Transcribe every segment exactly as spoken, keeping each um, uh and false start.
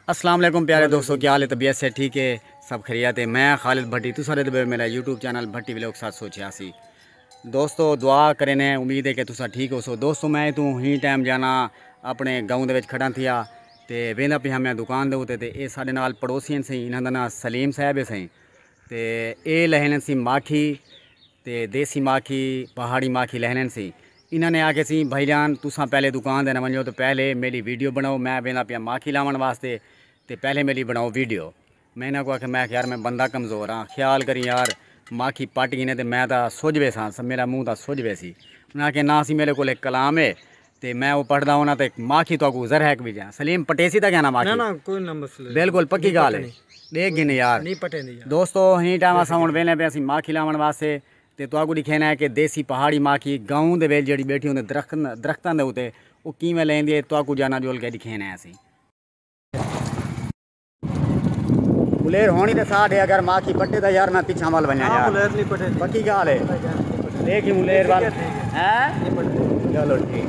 السلام علیکم پیارے دوستو، کیا حال ہے؟ طبیعت سے ٹھیک ہے؟ سب خیریت ہے؟ میں خالد بھٹی، تساں ݙیہدے پئے میرا یوٹیوب چینل بھٹی ولاگ سات سو چھیاسی۔ دوستو، دعا کرینے، امید ہے کہ تساں ٹھیک ہوسو۔ دوستو، میں توں ہی ٹائم جانا اپݨے گاؤں دے وچ کھڑا تھیا تے ویندا پیا میں دکان دے اتے، تے اے ساݙے نال پڑوسی ہن سئیں، انہاں دا ناں سلیم صاحب ہے سئیں۔ تے اے لہنن سی ماکھی، تے دیسی ماکھی، پہاڑی ماکھی لہنن سی۔ انہاں نے آکھے سی، "بھائی جان، تساں پہلے دکان دے نہ ونڄو، تے پہلے میݙی ویڈیو بݨاؤ، میں ویندا پیا ماکھی لاوݨ واسطے، تے پہلے میݙی بݨاؤ ویڈیو۔" میں انہاں کوں آکھیا، میں آکھیا، "یار، میں بندہ کمزور ہاں، خیال کریں یار، ماکھی پٹ گھنے تے میں تاں سُڄ ویساں، س-، میݙا منہ تاں سُڄ ویسی۔" انہاں آکھیا، "نہ سی، میݙے کول ہک کلام ہے۔" تے میں او پڑھدا ہونا تے ماکھی تہاکوں زرہک وی ݙیاں۔ سلیم، پٹیسی تاں کائنا ماکھی؟ نہ، نہ، کوئی نہ مسئلہ۔ بالکل پکی ڳالھ ہے۔ پٹے نہیں۔ ݙیکھ گھنے یار۔ نہیں پٹے نہیں یار۔ دوستو، ہیں ٹائم اساں ہݨ ویلے پئے اسی ماکھی لاوݨ واسطے، تے تہاکوں ݙکھینا ہے کہ دیسی پہاڑی ماکھی گاؤں دے وچ جیڑھی ٻیٹھی ہوندے درخت، درختاں دے اتے، او کیویں لیندی ہے، تہاکوں جانا جول کے ݙکھینا ہے اسی۔ ملیر ہونی تے ساہ ݙے، اگر ماکھی پٹے تاں یار میں پچھاں ول ونڄاں ہاں، یار۔ ملیر نہیں پٹے۔ پکی ڳالھ ہے۔ ݙیکھ ملیر ول۔ ٹھیک ہے۔ ہیں؟ نہیں پٹے۔ چلو ٹھیک۔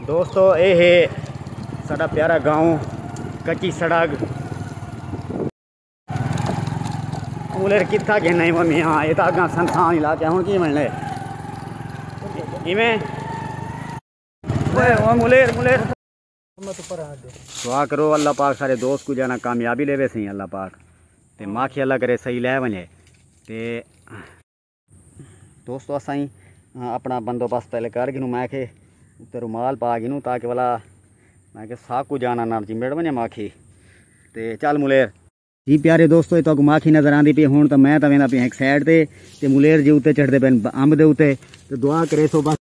دوستو، اے ہے ساݙا پیارا گاؤں، کچی سڑک۔ ملیر کتھا گھن آئی وے میاں، اے تاں اڳاں سنسان علاقہ، ہݨ کی بݨے؟ ایویں؟ اوئے، اوئے، ملیر، ملیر۔ دعا کرو اللہ پاک سارے دوست کوں جانا کامیابی ݙیوے سئیں اللہ پاک۔ تے ماکھی اللہ کرے صحیح لے ونڄے۔ تے دوستو، اساں ہی، آ، اپݨا بندوبست پہلے کر گھنوں، میں کہ اتے رومال پا گھنوں تاکہ ولا میں کہ ساکوں جانا نال چمبڑ ونڄے ماکھی۔ تے چل ملیر۔ جی پیارے دوستو، اے تہاکوں ماکھی نظر آندی پئی ہݨ، تاں میں تاں ویندا پیا ہک سائیڈ تے، تے ملیر جی اتے چڑھدے پئن ب-، امب دے اتے، تے دعا کریسو بس۔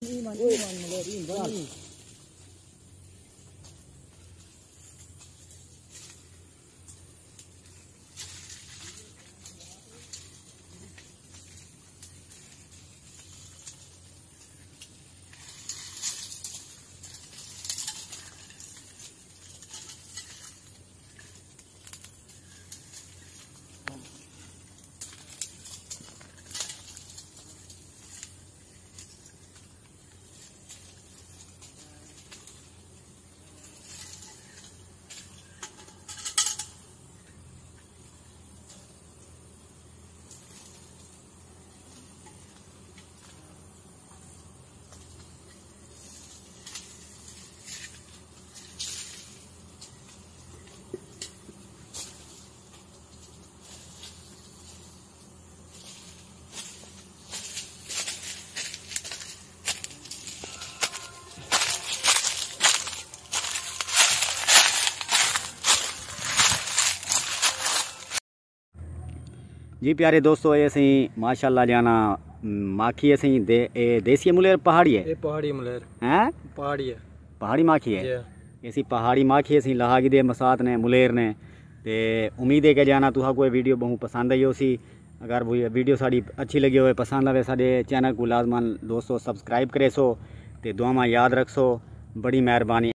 جی پیارے دوستو، اے سئیں ماشاءاللہ جانا ماکھی ہے سئیں دے-، اے دیسی ملیر پہاڑی ہے؟ اے پہاڑی ملیر۔ ہیں؟ پہاڑی ہے۔ پہاڑی ماکھی ہے؟ جی۔ اے سئیں پہاڑی ماکھی ہے سئیں لہا گھدے مسات نے ملیر نے۔ تے امید ہے کہ جانا تہاکوں اے ویڈیو ٻہوں پسند آئی ہوسی۔ اگر وہ ویڈیو ساݙی اچھی لڳی ہوئے، پسند آوے، ساݙے چینل کوں لازماً دوستو سبسکرائب کریسو تے دعاواں یاد رکھسو۔ بڑی مہربانی۔